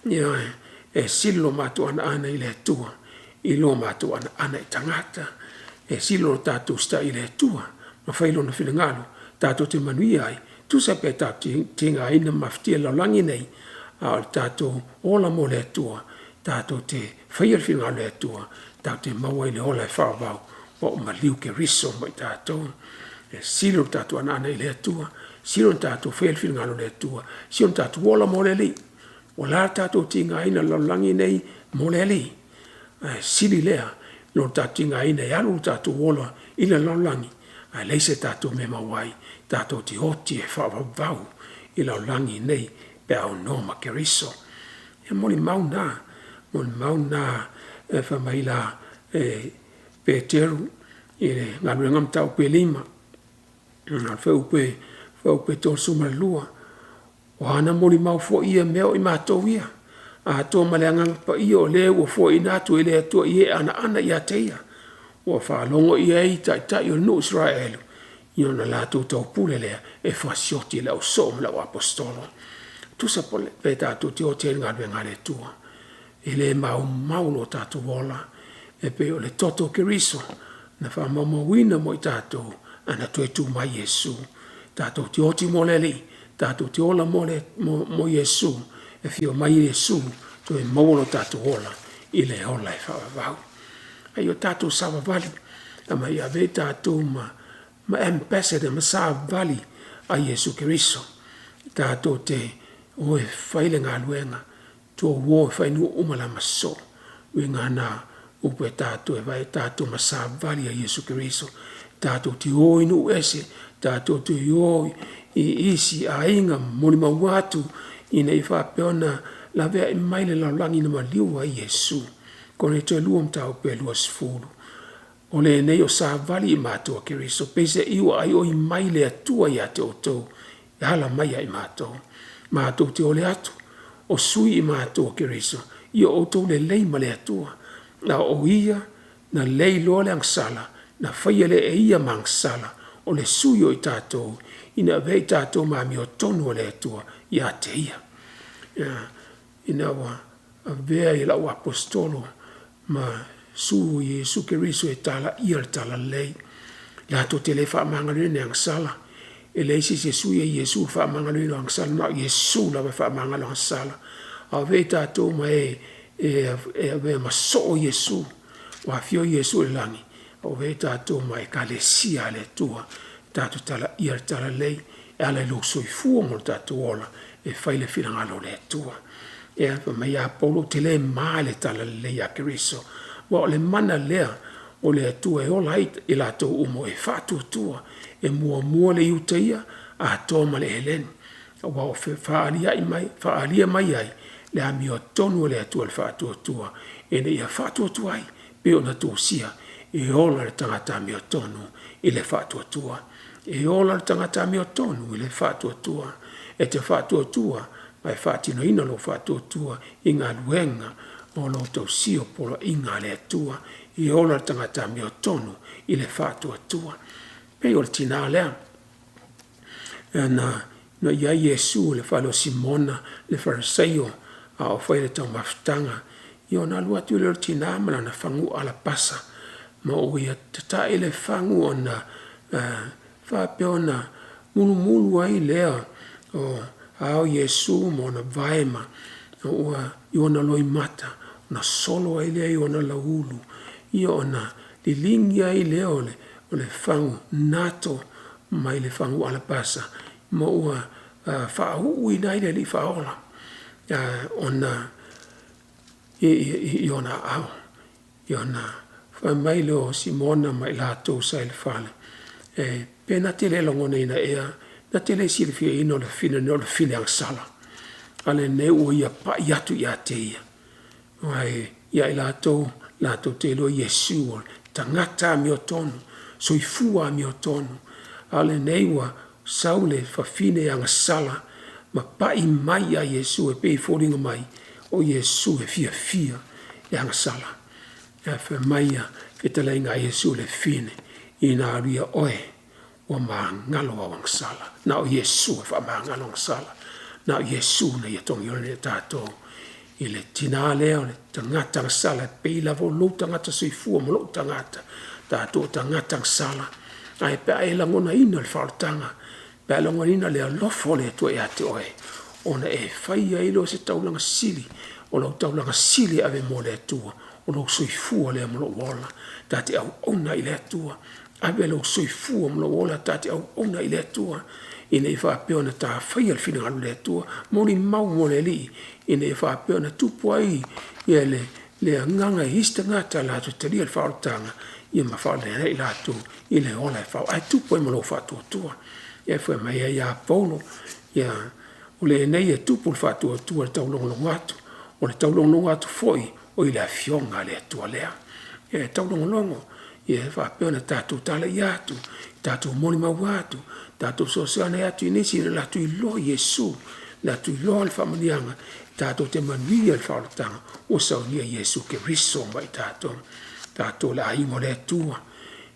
A: Ioe, e sili lo matou anaana i le Atua i lo matou anaana i tagata. E sili lo tatou usitai i le Atua ma fai lona finagalo tatou te manuia ai, tusa pe tatou tigaina ma mafatia i le lalolagi nei, a o le tatou ola mo le Atua, tatou te faia le finagalo o le Atua, tatou te maua ai le ola e faavavau, ua maliu Keriso ma i tatou. E sili lo tatou anaana i le Atua, sili ona tatou faia le finagalo o le Atua, sili ona tatou ola mo le Alii. Ua la le tatou tigaina i le lalolagi nei mo le Alii, ae sili lea i lo tatou tigaina e alu lo tatou ola i le lalolagi ae leai se tatou mea e maua ai, tatou te oti e faavavau i le lalolagi nei pe a aunoa ma Keriso. E molimau na, molimau na e fai mai la e Peteru i le galuega mataupu e 5, fuaiupu e 32, o ana molimau foi ia mea o i matou ia, atoa ma le Agaga Paia o le ua foaiina atu e le Atua i e anaana ia te ia, ua faalogo i ai taitai o le nuu o Isaraelu, i ona latou taupule lea e fasioti e le ausoo ma le auaposeitolo. Tusa pe tatou te oti ai i le galuega a le Atua, e le maumau lo tatou ola, e pei o le toto o Keriso na faamaumauina mo i tatou ana toe tu mai Iesu. Tatou te oti mo le Alii, tatou te ola mo, le, mo, mo Iesu, e fia mai Iesu, toe maua lo tatou ola i le ola e faavavau. Ai o tatou savavali, ama ia ave tatou ma, ma ambassador, ma savali a Iesu Keriso. Tatou te o e fai le galuega, tou o e fai nuu uma la ma sosoo. Uiga na upu e tatou e vaai tatou ma savali a Iesu Keriso. Tatou te o i nuu ese, tatou te o i isi aiga molimau atu ina ia faapea ona laveai mai le lalolagi na maliu ai Iesu. Korinito e 2 mataupu e 20. O lenei o savali i matou a Keriso, peiseai ua aioi mai le Atua ia te outou, e ala mai ia i matou. Matou te ole atu, o sui i matou a Keriso, ia outou lelei ma le Atua. A o ia na lei loa le agasala, na faia lea e ia ma agasala, o le sui o i tatou, ina avea i tatou ma amiotonu a le Atua ia te ia. Ina ua avea i lau aposetolo ma sui o Iesu Keriso e talaia le talalelei. Latou te le faamagaloina i agasala. E leai se isi e suia e Iesu le faamagaloina o agasala, na o Iesu lava e faamagalo agasala. A o fea i tatou ma e e avea ma soo o Iesu, ua afio Iesu i le lagi, a ua avea i tatou ma Ekalesia a le Atua, tatou talaia le talalelei e ala i lou soifua ma lo tatou ola e fai le finagalo o le Atua. Ia, fai mai ia Paulo, ou te le ma i le talalelei a Keriso, aua o le mana lea o le Atua e ola ai i latou uma o e faatuatua, e muamua le Iutaia atoa ma le Helene, aua ua faaalia mai ai le amiotonu a le Atua i le faatuatua, ina ia faatuatua ai pei ona tusia, e ola le tagata amiotonu i le faatuatua. E ola le tagata amiotonu i le faatuatua. E te faatuatua ma e faatinoina lou faatuatua i galuega o lo o tausia poloaiga a le Atua. E ola le tagata amiotonu i le faatuatua. E pei o le tina lea na i ai Iesu i le fale o Simona le Farisaio a o faia le taumafataga, ia ona alu atu lea o le tina ma lana fagu alapasa, ma ua ia tata'i le fagu ona faapea ona mulumulu ai lea o ao Iesu ma ona vae ma ua i ona loimata, ona solo ai lea i ona lauulu, ia ona liligi ai lea o le fagu nato mai le fagu alapasa ma ua faauuina ai le Alii Faaola ona i ona aao. Ia ona fai mai lea o Simona ma i latou sa i le fale, pe na te le lagonaina ea, na te le silafiaina o le fafine lenei o le fafine agasala, a lenei ua ia pai atu ia te ia. Aua ia i latou latou te iloa Iesu o le tagata amiotonu, soifua amiotonu, a o lenei ua sau le fafine agasala ma pai mai ia Iesu e pei e foliga mai o Iesu e fiafia i agasala. Ae fai mai le fetalaiga a Iesu i le fafine, ina alu ia oe, ua magalo au agasala. Na o Iesu e faamagalo agasala. Na o Iesu na ia togiola nei e tatou. I le tina lea o le tagata agasala e pei lava o lou tagata soifua ma lou tagata, tatou o tagata agasala. Ae pe a e lagonaina le faaolataga, pe a e lagonaina le alofa o le Atua ia te oe, ona e faia ai lea o se taulaga sili, o lau taulaga sili e ave mo le Atua, o lou soifua lea ma lou ola. Ta te auauna ai i le Atua. Ave lou soifua ma lou ola ta te auauna ai i le Atua, ina ia faapea ona ta faia le finagalo o le Atua, molimau mo le Alii, ina ia faapea ona tupu ai le agaga i isi tagata latou te talia le faaolataga, ia ma faaola ai i latou i le ola e fao ai, ae tupu ai ma lou faatuatua. Ia fai mai ai ia Paulo, ia, o lenei e tupu le faatuatua i le taulogologo atu, o le taulogologo atu foi o i le afioga a le Atua lea. Ia e taulogologo, ia e faapea ona tatou talaia atu, tatou molimau atu, tatou fesoasoani atu i nisi ina latou iloa Iesu, latou iloa le faamanuiaga, tatou te manuia i le faaolataga ua saunia e Iesu Keriso ma i tatou. Tatou le aiga o le Atua.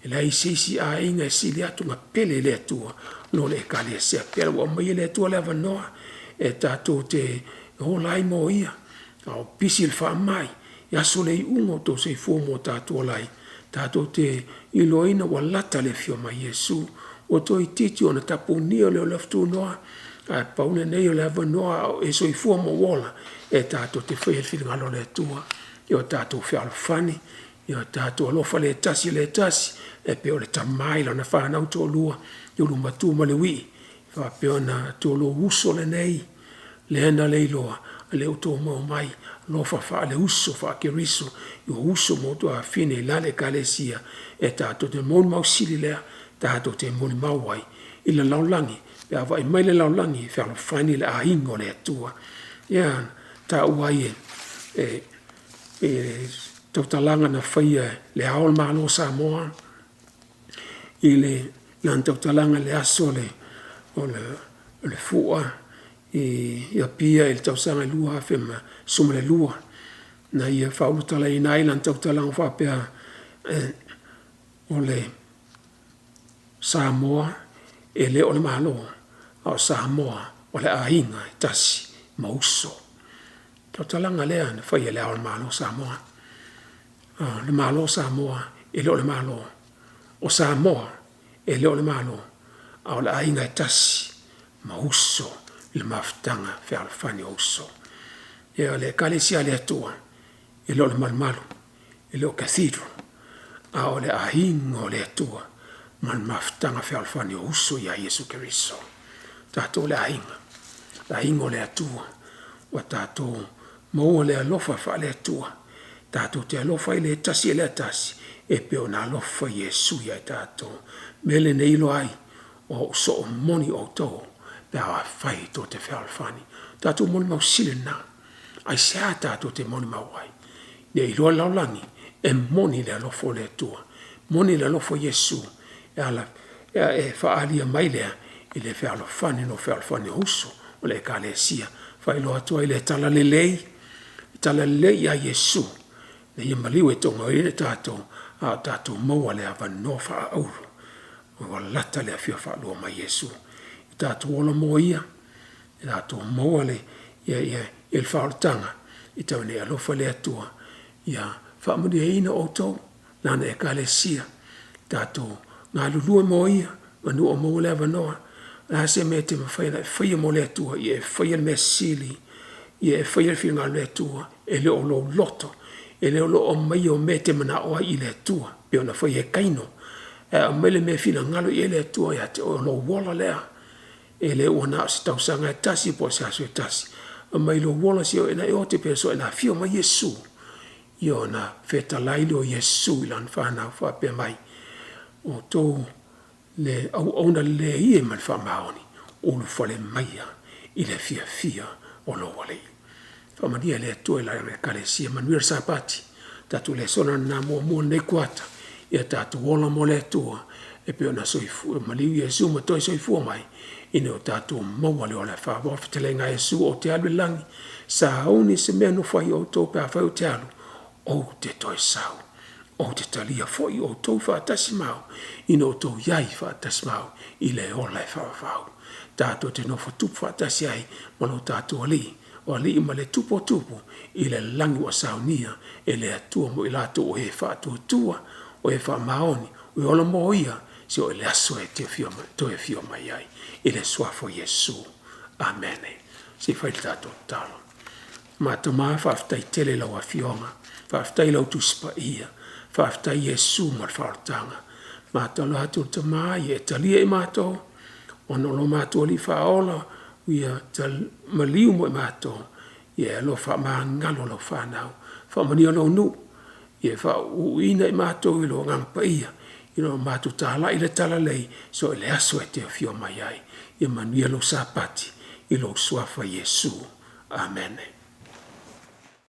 A: E leai se isi aiga e sili atu ona pele i le Atua lo le Ekalesia. Pea ua aumai e le Atua le avanoa e tatou te ola ai mo ia. A o pisi le faamai, i aso le iuga o tou soifua ma o tatou ola ai, tatou te iloaina ua lata le afio mai o Iesu. Ua toeitiiti ona tapunia lea o le afu tunoa, ae pau lenei o le avanoa a o e soifua ma ou ola e tatou te faia le finagalo o le Atua. Ia o tatou fealofani, ia o tatou alofa le tasi i le tasi, e pei o le tama i lana fanau toalua, i ulumatua ma le uii, e faapea ona tolo uso lenei, lea na le iloa, a lea ua outou maua mai, alofa faale-uso faa-Keriso, i o uso ma o afafine i la le Ekalesia, e tatou te molimau sili lea, tatou te molimau ai i le lalolagi, pe a vaai mai le lalolagi, e fealofani le aiga o le Atua. Ia, taua ai e tautalaga na faia e Le Ao o le Malo o Samoa i lana tautalaga i le aso o le Fua i Apia i le tausaga 2012, na ia faaulutalaina ai lana tautalaga faapea, o le Samoa e le o le Malo, a o Samoa o le aiga e tasi ma uso. Tautalaga lea na faia e Le Ao o le Malo o Samoa. O le Malo o Samoa e le o le Malo. O Samoa e le o le Malo, A o le aiga e tasi ma uso i le mafutaga fealofani o uso. Ia o le Ekalesia a le Atua, e le o le malumalu, e le o cathedral, a o le aiga o le Atua ma le mafutaga fealofani o uso ia Iesu Keriso. Tatou le aiga, le aiga o le Atua, ua tatou maua le alofa faale-Atua, tatou te alofa ai le tasi i le tasi, e pei ona alofa Iesu ia i tatou. Mea lenei e iloa ai, o ou soo moni outou, pe afai tou te fealofani. Tatou molimau sili lena. Aisea tatou te molimau ai? Ia iloa le lalolagi e moni le alofa o le Atua, moni le alofa o Iesu e ala e faaalia mai lea i le fealofani o fealofani o uso o le Ekalesia. Faailoa atu ai le talalelei, talalelei ia Iesu, na ia maliu e toga ai le tatou, a o tatou maua le avanoa faaauro ua lata le afio faalua mai Iesu. I tatou ola moa ia, ia tatou maua le ia le faaolataga, e tau ina ia alofa le Atua ia faamanuiaina outou Lana Ekalesia, tatou galulue moa ia, manu o maua le avanoa. O le a se mea e te mafai ona e faia mo le Atua, ia e faia le mea sili, ia e faia le finagalo o le Atua, e le o lou loto, e le o lou aumaia o mea e te manao ai i le Atua, pei ona faia e Kaino. Ae aumai le mea e finagalo i ai le Atua ia te oe, o lou ola lea. E le ua na o se tausaga e tasi po o se aso e tasi. Aumai lou ola seia oo ina e ote pe so o ina afio mai Iesu, ia ona fetalai lea o Iesu i lana fanau faapea mai, o outou le auauna lelei e ma le faamaoni, ulufale maia i le fiafia o lou Alii. Faamanuia le Atua i la Ekalesia, manuia le Sapati. Tatou lesona lena muamua i lenei kuata, ia tatou ola mo le Atua e pei ona soifua maliu Iesu ma toe soifua mai, ina ia o tatou maua le ola e faavavau. Fetalaiga a Iesu, ou te alu i le lagi, sauni se mea e nofo ai outou pe afai ou te alu, ou te toe sau. Ou te talia foi outou faatasi ma au, ina outou i ai faatasi ma au i le ola e faavavau. Tatou te nofo tupu faatasi ai ma lo tatou Alii, o Alii ma le Tupu o Tupu, i le lagi ua saunia e le Atua mo i latou o e faatuatua, o e faamaoni, o e ola mo ia, seia oo i le aso e toe afio mai ai, i le Suafa o Iesu. Amene. Se i fai le tatou tatalo. Matou faafetai tele i lau Afioga, faafetai i lau Tusi Paia, faafetai Iesu mo le faaolataga. Matou aloha atu i le Tama ia e talia i matou, ona o lo matou Alii Faaola, ia maliu mo i matou, ia e alofa faamagalo lau fanau, faamanuia lou nuu, ia e faauuina i matou i lou Agaga Paia, ina ua matou talai le talalelei, seia oo i le aso e te afio mai ai. Ia manuia lou Sapati i lou Suafa Iesu. Amene.